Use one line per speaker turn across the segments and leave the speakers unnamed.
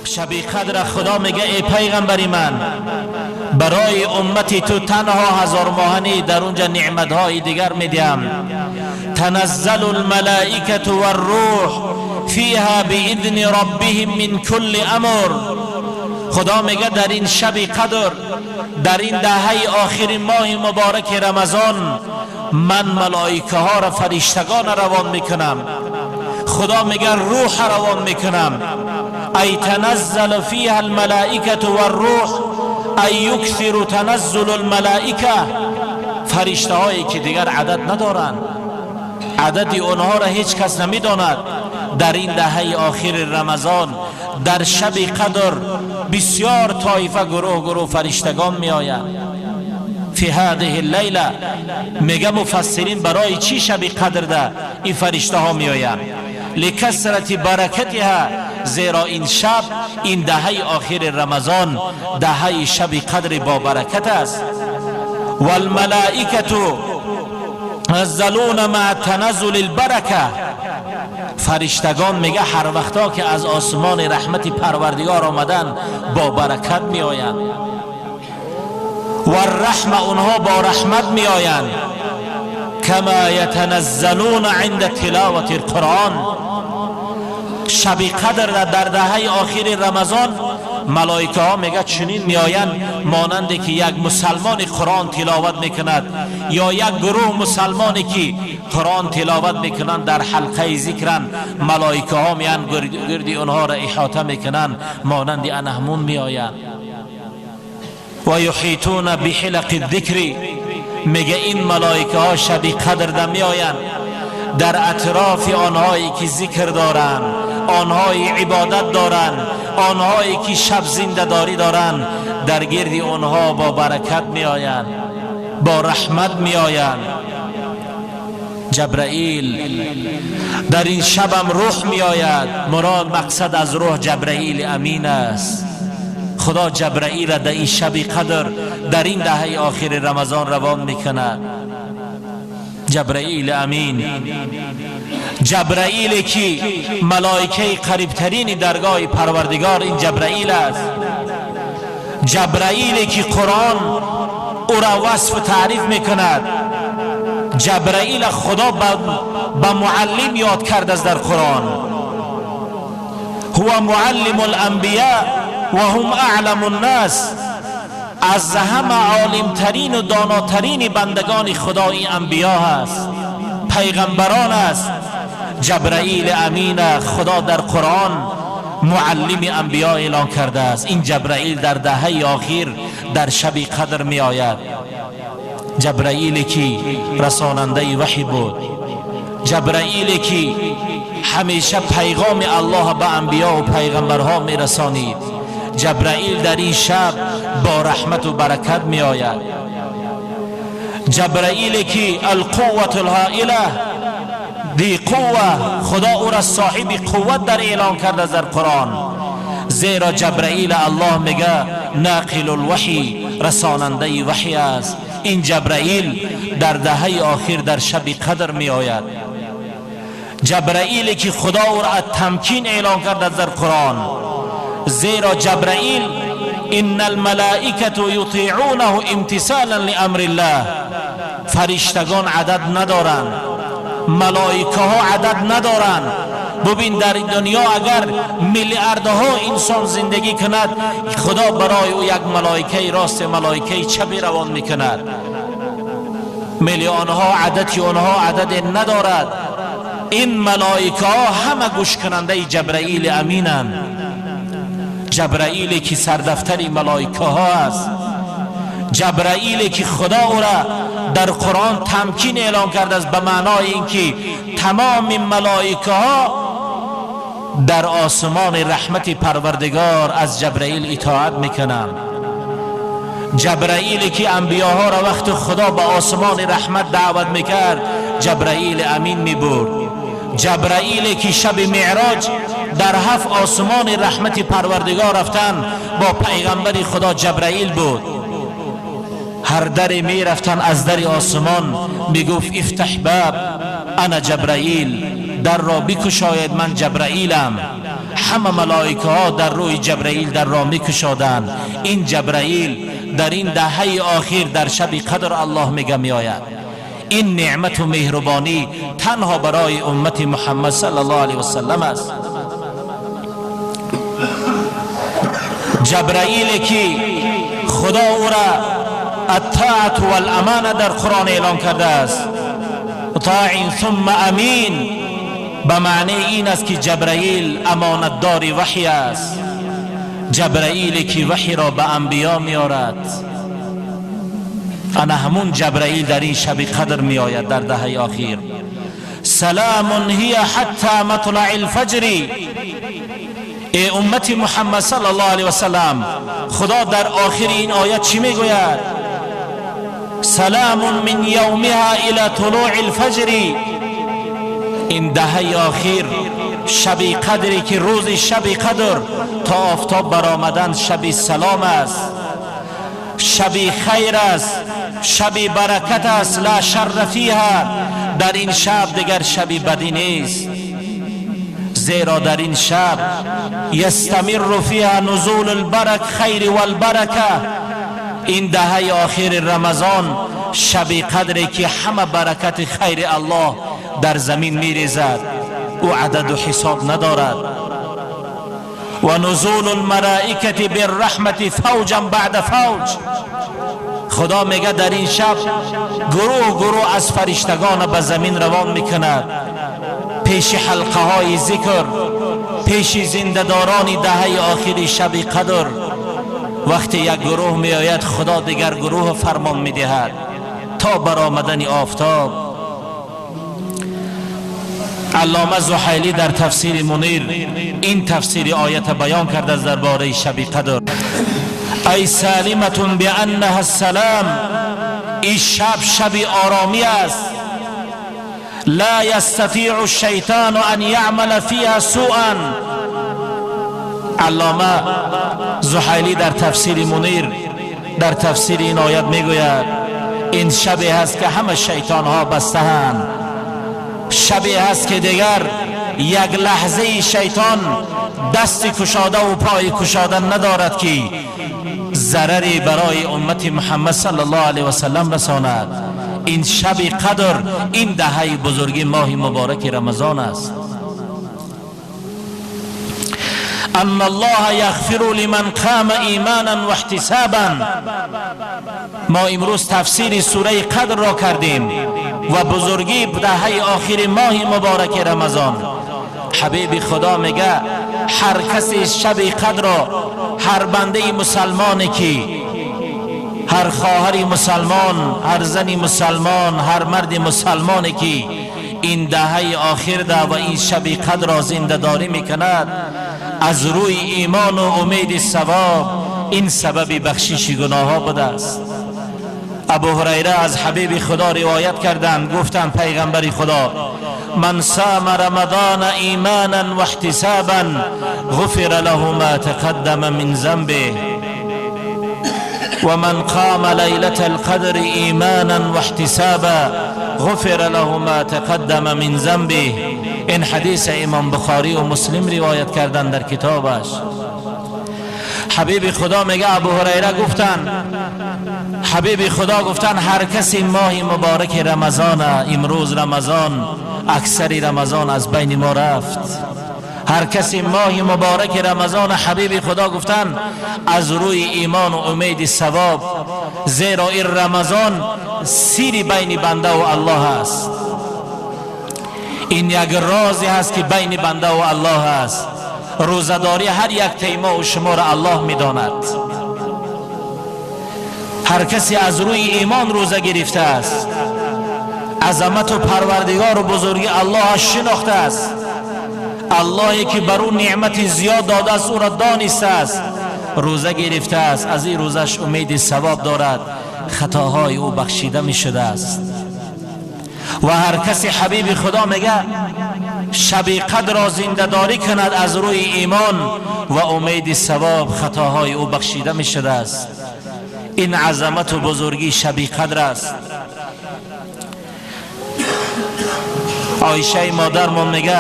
شب قدر خدا میگه ای پیغمبری من، برای امتی تو تنها 1000 ماهنی، در اونجا نعمتهای دیگر میدیم. تنزل الملائکة والروح فیها باذن ربهم من کل امر. خدا میگه در این شب قدر، در این دهه آخر ماه مبارک رمضان، من ملائکه ها را، فرشتگان روان میکنم. خدا میگه روح روان میکنم. ای تنزل فیها الملائکة والروح ای یکثر تنزل الملائکه. فرشته هایی که دیگر عدد ندارند، عدد اونها را هیچ کس نمیداند. در این دهه آخر رمضان، در شب قدر، بسیار طایفه، گروه گروه فرشتگان می آیند. فی هذه اللیله، میگه مفسرین، برای چی شب قدر ده این فرشته ها می آیند؟ لکثرة برکتها، زیرا این شب، این دهه آخر رمضان، دهه شب قدر با برکت است. والملائکة ينزلون مع تنزل البرکه. فرشتگان میگه هر وقتا که از آسمان رحمت پروردگار آمدن، با برکت می آیند و الرحمه، اونها با رحمت می آیند. کما یتنزلون عند تلاوت القرآن. شب قدر در دهه آخر رمضان ملائکه ها میگه چنین میآیند مانند که یک مسلمان قرآن تلاوت میکند یا یک گروه مسلمانی که قرآن تلاوت میکنند، در حلقه ذکرن، ملائکه ها میان گردی اونها را احاطه میکنند، مانند انهمون میآیند. و یحیطون بحلق الذکر. میگه این ملائکه ها شب قدر در میآیند، در اطراف آنهایی که ذکر دارند، آنهایی عبادت دارند، آنهایی که شب زنده داری دارند، در گرد آنها با برکت می آیند، با رحمت می آیند. جبرائیل در این شبم روح می آید. مراد، مقصد از روح جبرائیل امین است. خدا جبرائیل در این شب قدر، در این دهه آخر رمضان روان میکند. جبرائیل امین، جبرائیل که ملائکه قریبترین درگاه پروردگار، این جبرائیل است. جبرائیل که قرآن او را وصف و تعریف میکند. جبرائیل خدا به معلم یاد کرد از در قرآن. هو معلم الانبیاء و هم اعلم الناس. از همه عالمترین و داناترین بندگان خدا این انبیا هست، پیغمبران است. جبرائیل امین خدا در قرآن معلم انبیا اعلان کرده است. این جبرائیل در دهه آخر در شب قدر می آید. جبرائیل که رساننده وحی بود، جبرائیل که همیشه پیغام الله به انبیا و پیغمبرها می رسانید، جبرائیل در این شب با رحمت و برکت می آید. جبرائیل که القوة الهائله، دی قوه، خدا او را صاحب قوت در اعلان کرده در قرآن، زیرا جبرائیل الله میگه ناقل الوحی، رساننده وحی است. این جبرائیل در دهه آخر در شب قدر می آید. جبرائیل که خدا او را تمکین اعلان کرده در قرآن، زیرا جبرائیل ان الملائکة یطیعونه امتثالا لامر الله. فرشتگان عدد ندارند، ملائکه ها عدد ندارند. ببین، در دنیا اگر میلیاردها انسان زندگی کند، خدا برای او یک ملائکه راست، ملائکه چپی روان میکند. میلیون ها عدد اونها عدد ندارد. این ملائکه ها همه گوش کننده جبرائیل امینند. جبرائیل که سردفتر ملائکه ها است، جبرائیل که خدا او را در قرآن تمکین اعلام کرده است، به معنای اینکه تمام ملائکه ها در آسمان رحمت پروردگار از جبرائیل اطاعت میکنند. جبرائیل که انبیاها را وقت خدا به آسمان رحمت دعوت میکرد، جبرائیل امین میبرد. جبرائیل که شب معراج در هفت آسمان رحمت پروردگار رفتن، با پیغمبر خدا جبرائیل بود. هر در می رفتن، از در آسمان میگفت افتح باب، انا جبرائیل، در را بکشاید، من جبرائیلم. همه ملائکه ها در روی جبرائیل در را میکشادند. این جبرائیل در این دهه آخر در شب قدر الله میگه میآید. این نعمت و مهربانی تنها برای امت محمد صلی الله علیه و سلم است. جبرائیل که خدا او را الطاعت والامانه در قرآن اعلام کرده است، طاع ثم امین، به معنی این است که جبرائیل امانتدار وحی است. جبرائیل که وحی را به انبیا میارد، انا همون جبرائیل در این شب قدر می آید در دهه آخر. سلام هی حتی مطلع الفجر. ای امت محمد صلی الله علیه و سلم، خدا در آخر این آیت چی میگوید؟ سلام من یومها الى طلوع الفجر. این دهه آخر شب قدری که روز شب قدر تا آفتاب برآمدن شب سلام است، شب خیر است، شب برکت است، لا شر فیها. در این شب دیگر شب بدی نیست، زیرا در این شب یستمر فیها نزول البرک خیر والبرکه. این دهه آخر رمضان شب قدری که همه برکت خیر الله در زمین میریزد، او عدد و حساب ندارد. و نزول الملائکة بالرحمة فوجا بعد فوج. خدا میگه در این شب گروه گروه از فرشتگان به زمین روان میکند، پیش حلقه های ذکر، پیش زنده‌داران دهه آخر شب قدر. وقتی یک گروه میآید خدا دیگر گروه فرمان میدهد تا برآمدن آفتاب. علامه زحیلی در تفسیر منیر این تفسیر آیت بیان کرده از درباره شب قدر. ای سالمة بانها السلام، این شب شب آرامی است. لا یستطیع الشیطان ان یعمل فیها سوءا. علامه زحیلی در تفسیر منیر در تفسیر این آیت میگوید این شبی هست که همه شیطان ها بسته‌اند، شبی هست که دیگر یک لحظه شیطان دست کشاده و پای کشاده ندارد که ضرری برای امت محمد صلی الله علیه و سلم رساند. این شب قدر، این دهه بزرگی ماه مبارک رمضان است. ان الله یغفر لمن قام ایمانا و احتسابا. ما امروز تفسیر سوره قدر را کردیم و بزرگی دهه آخر ماه مبارک رمضان. حبیب خدا میگه هر کسی شب قدر را، هر بنده مسلمانی که، هر خواهر مسلمان، هر زن مسلمان، هر مرد مسلمانی که این دهه آخر ده و این شب قدر را زنده داری میکند، از روی ایمان و امید ثواب، این سبب بخشش گناه ها بوده است. ابو هریره از حبیب خدا روایت کردند، گفتند پیغمبر خدا من صام رمضان ایمانا و احتسابا غفر له ما تقدم من ذنبه و من قام لیلة القدر ایمانا و احتسابا غفر له ما تقدم من ذنبه. این حدیث امام بخاری و مسلم روایت کردند در کتابش. حبیب خدا میگه ابو هریره گفتن، حبیب خدا گفتن هر کسی ماه مبارک رمضان، امروز رمضان، اکثری رمضان از بین ما رفت، هر کسی ماه مبارک رمضان، حبیب خدا گفتن از روی ایمان و امید ثواب، زیرا این رمضان سیر بین بنده و الله است. این یک رازی هست که بین بنده و الله است. روزه‌داری هر یک تیما و شما را الله میداند. هر کسی از روی ایمان روزه گرفته است، عظمت و پروردگار و بزرگی الله شناخته است، اللهی که بر او نعمت زیاد داده است او را دانسته است، روزه گرفته است، از این روزش امید ثواب دارد، خطاهای او بخشیده می شده است. و هر کسی حبیب خدا میگه شب قدر را زنده داری کند از روی ایمان و امید ثواب، خطاهای او بخشیده می شده است. این عظمت و بزرگی شب قدر است. عایشه مادرمان میگه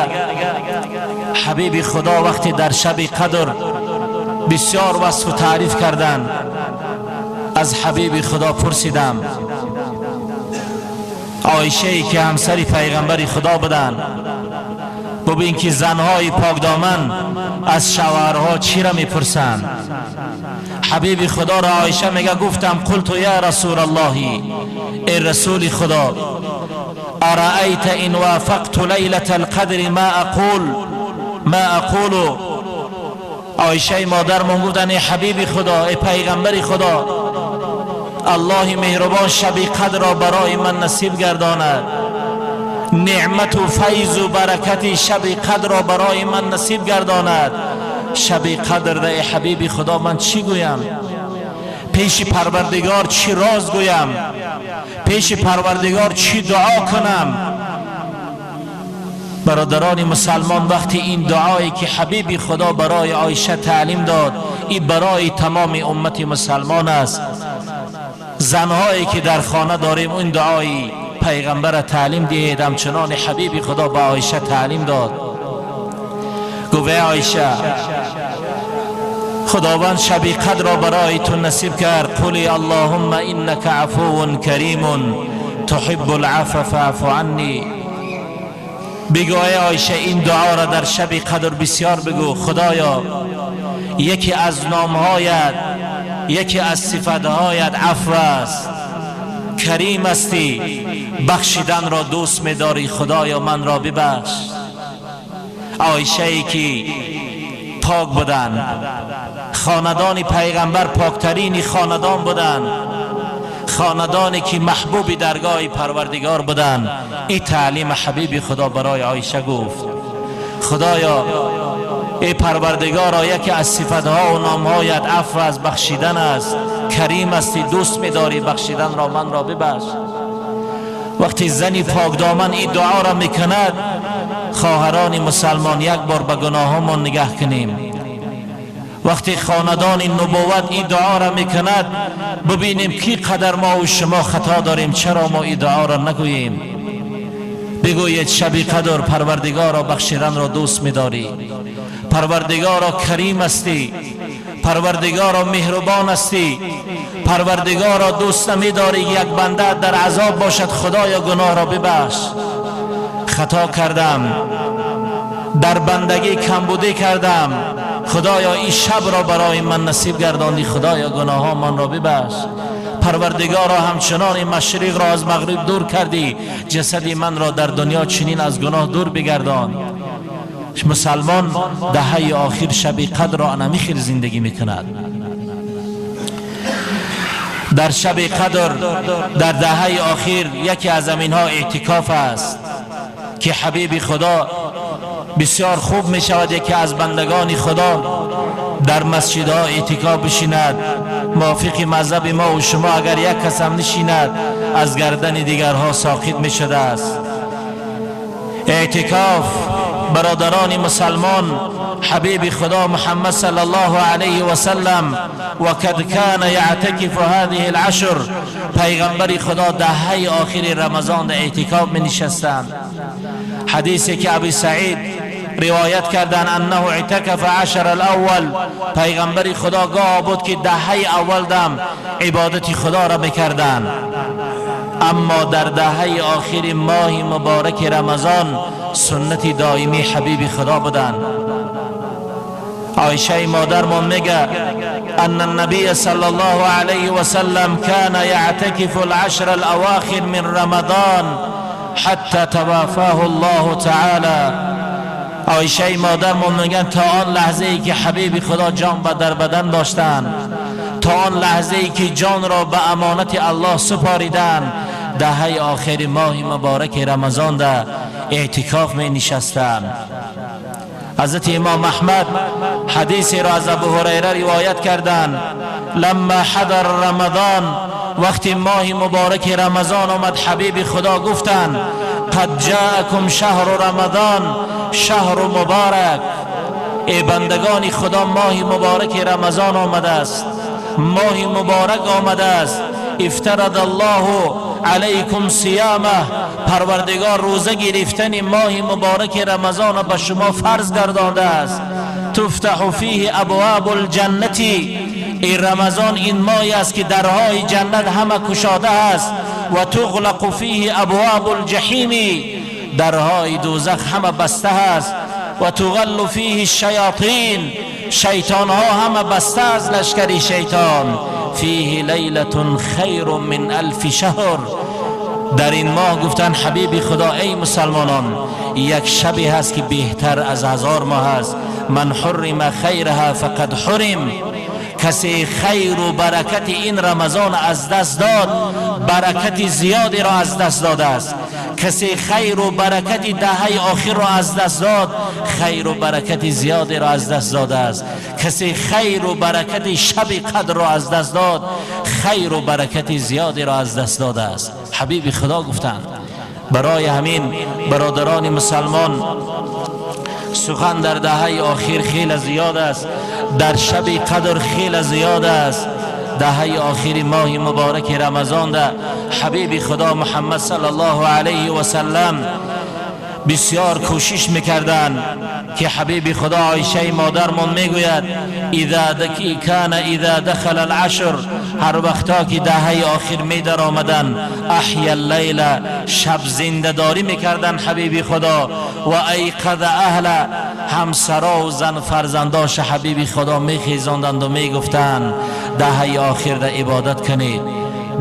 حبیب خدا وقتی در شب قدر بسیار وصف و تعریف کردند، از حبیب خدا پرسیدم، عایشه که همسر پیغمبر خدا بودند، ببین که زنهای پاکدامن از شوهرها چی را میپرسند. حبیب خدا را عایشه میگه گفتم قلت یا رسول الله، ای رسول خدا، ارأیت ان وافقت لیلة القدر ما اقول ما اقول. عایشه مادرمون گفتن ای حبیب خدا، ای پیغمبر خدا، الله مهربان شب قدر را برای من نصیب گرداند، نعمت و فیض و برکت شب قدر را برای من نصیب گرداند. شب قدر را ای حبیب خدا من چی گویم؟ پیش پروردگار چی راز گویم؟ پیش پروردگار چی دعا کنم؟ برادران مسلمان، وقتی این دعایی که حبیب خدا برای عایشه تعلیم داد، این برای تمام امت مسلمان است. زنهایی که در خانه داریم این دعای پیغمبر تعلیم دهید، همچنان حبیب خدا به عایشه تعلیم داد. گفت ای عایشه، خداوند شب قدر را برای تو نصیب کرد. قولی اللهم انک عفو کریم تحب العفو فاعف عنی. بگو ای عایشه این دعا را در شب قدر بسیار بگو. خدایا یکی از نامهایت، یکی از صفتهایت عفو است، کریم هستی، بخشیدن را دوست می‌داری، خدایا من را ببخش. عایشه ای که پاک بودند، خاندان پیغمبر پاکترین خاندان بودند، خاندانی که محبوب درگاه پروردگار بودند، این تعلیم حبیب خدا برای عایشه گفت. خدایا ای پروردگارا، یکی از صفتها و نامهایت عفو از بخشیدن است، کریم هستی، دوست می‌داری بخشیدن را، من را ببخش. وقتی زنی پاک دامن این دعا را میکند، خواهران مسلمان یک بار به گناهمان نگاه کنیم. وقتی خاندان نبوت این دعا را میکند، ببینیم کی قدر ما و شما خطا داریم، چرا ما این دعا را نگوییم؟ بگویید شب قدر پروردگارا بخشیدن را دوست می‌داری، پروردگارا کریم هستی، پروردگارا مهربان هستی، پروردگارا دوست نمی‌داری یک بنده در عذاب باشد، خدایا گناه را ببخش. خطا کردم، در بندگی کمبودی کردم، خدایا این شب را برای من نصیب گرداندی، خدایا گناه من را ببخش. پروردگارا همچنان مشرق را از مغرب دور کردی، جسد من را در دنیا چنین از گناه دور بگردان. مسلمان دهه آخر شب قدر را انمی زندگی میکند. در شب قدر در دهه آخر یکی از اینها اعتکاف است که حبیب خدا بسیار خوب می شود یکی از بندگان خدا در مسجدها اعتکاف بشیند. موافق مذهب ما و شما اگر یک کس هم نشیند از گردن دیگرها ساقط می شده است. اعتکاف برادران مسلمان، حبیب خدا محمد صلی الله علیه و سلم و قد کان یعتکف هذه العشر، پیغمبر خدا دهه آخر رمضان در اعتکاف می نشستند. حدیثی که ابی سعید روایت کردن انه اعتکف عشر الاول، پیغمبر خدا گاه بود که دهه اول دم عبادت خدا را میکردند، اما در دهه آخر ماه مبارک رمضان سنت دائمی حبیب خدا بودند. عایشه مادرمان میگه ان النبی صلی الله علیه و سلم کان یعتکف العشر الاواخر من رمضان حتی توافاه الله تعالی. عایشه مادرمان میگن تا آن لحظه ای که حبیب خدا جان به در بدن داشتند، تا آن لحظه ای که جان را به امانت الله سپاریدند، دهه آخر ماه مبارک رمضان در اعتکاف می نشستند. حضرت امام احمد حدیثی را از ابو هریره روایت کردند، لما حضر رمضان، وقتی ماه مبارک رمضان آمد، حبیب خدا گفتند قد جاءکم شهر رمضان شهر مبارک. ای بندگان خدا، ماه مبارک رمضان آمده است، ماه مبارک آمده است. افترض الله علیکم صیامه. پروردگار روزه گرفتن ماه مبارک رمضان به شما فرض گردانده است. تفتح فیه ابواب الجنة، این رمضان این ماهی است که درهای جنت همه کشاده است. و تغلق فیه ابواب الجحیم، درهای دوزخ همه بسته است. و تغل فیه الشیاطین، شیطان ها همه بسته از لشکر شیطان. فیه لیلة خیر من الف شهر، در این ماه گفتن حبیب خدا ای مسلمانان یک شبی هست که بهتر از 1000 ماه است. من حرم خیرها فقد حرم، کسی خیر و برکت این رمضان از دست داد برکت زیادی را از دست داده است. کسی خیر و برکت دهه آخر را از دست داد خیر و برکت زیادی را از دست داده است. کسی خیر و برکت شب قدر را از دست داد خیر و برکت زیادی را از دست داده است. حبیب خدا گفتند. برای همین برادران مسلمان سخن در دهه آخر خیلی زیاد است، در شب قدر خیلی زیاد است. دهه آخر ماه مبارک رمضان ده حبیب خدا محمد صلی الله علیه و سلم بسیار کوشش میکردند که حبیب خدا عایشه مادرمان میگوید اذا کان اذا دخل العشر، هر وقتا که دهه آخر می در آمدن احیا اللیل، شب زنده داری میکردن حبیب خدا. و ایقظ اهل، همسرا و زن فرزنداش حبیب خدا میخیزاندند و میگفتند دهه آخر در عبادت کنید.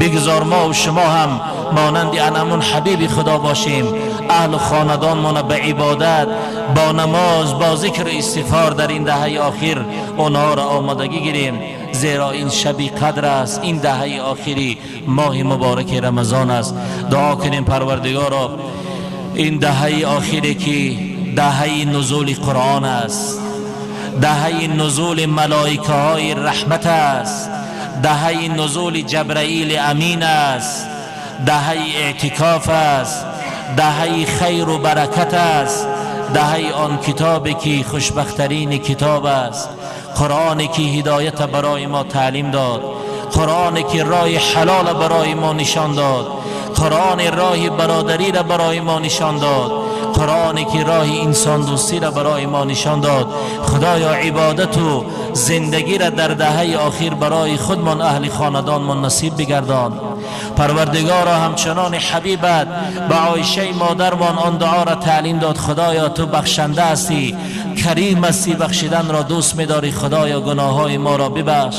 بگذار ما و شما هم مانند انمون حبیب خدا باشیم، اهل خاندانمان به عبادت، با نماز، با ذکر استغفار در این دهه آخر اونها را آمادگی گیریم، زیرا این شب قدر است، این دهه آخری ماه مبارک رمضان است. دعا کنیم پروردگارا این دهه آخری که دهه نزول قرآن است، دهه نزول ملائکه های رحمت است، دهه نزول جبرائیل امین است، دهه اعتکاف است، دهه خیر و برکت است، دهه آن کتابی که خوشبخترین کتاب است، قرآنی که هدایت برای ما تعلیم داد، قرآنی که راه حلال برای ما نشان داد، قرآن راه برادری را برای ما نشان داد، قرآنی که راه انسان دوستی را برای ما نشان داد. خدایا عبادت و زندگی را در دهه آخر برای خودمان اهل خاندانمان نصیب بگردان. پروردگارا همچنان حبیبت به عایشه مادرمان آن دعا را تعلیم داد، خدایا تو بخشنده هستی، کریم هستی، بخشیدن را دوست می‌داری، خدایا گناههای ما را ببخش،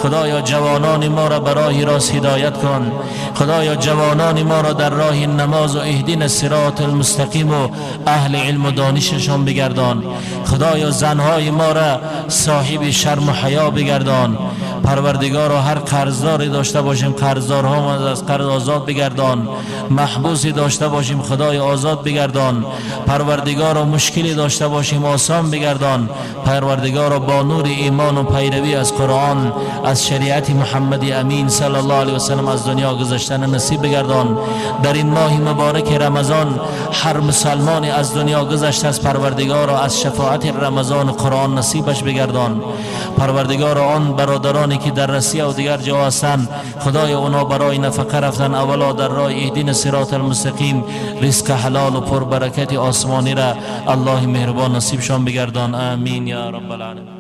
خدایا جوانان ما را به راه راست هدایت کن، خدایا جوانان ما را در راه نماز و اهدین الصراط المستقیم و اهل علم و دانششان بگردان، خدایا زنهای ما را صاحب شرم و حیا بگردان. پروردگارا هر قرضداری داشته باشیم قرضدارها از قرض آزاد بگردان، محبوسی داشته باشیم خدای آزاد بگردان، پروردگارا مشکلی داشته باشیم آسان بگردان، پروردگارا با نور ایمان و پیروی از قرآن از شریعت محمد امین صلی الله علیه و سلم از دنیا گذشتن نصیب بگردان. در این ماه مبارک رمضان هر مسلمان از دنیا گذشته از پروردگارا از شفاعت رمضان و قرآن نصیبش بگردان. پروردگارا آن برادرانی که در روسیه و دیگر جا هستند خدای اونا برای نفقه رفتن، اولا در راه اهدین صراط المستقیم رزق حلال و پربرکت آسمانی را الله مهربان نصیبشان بگردان. آمین یا رب العالمین.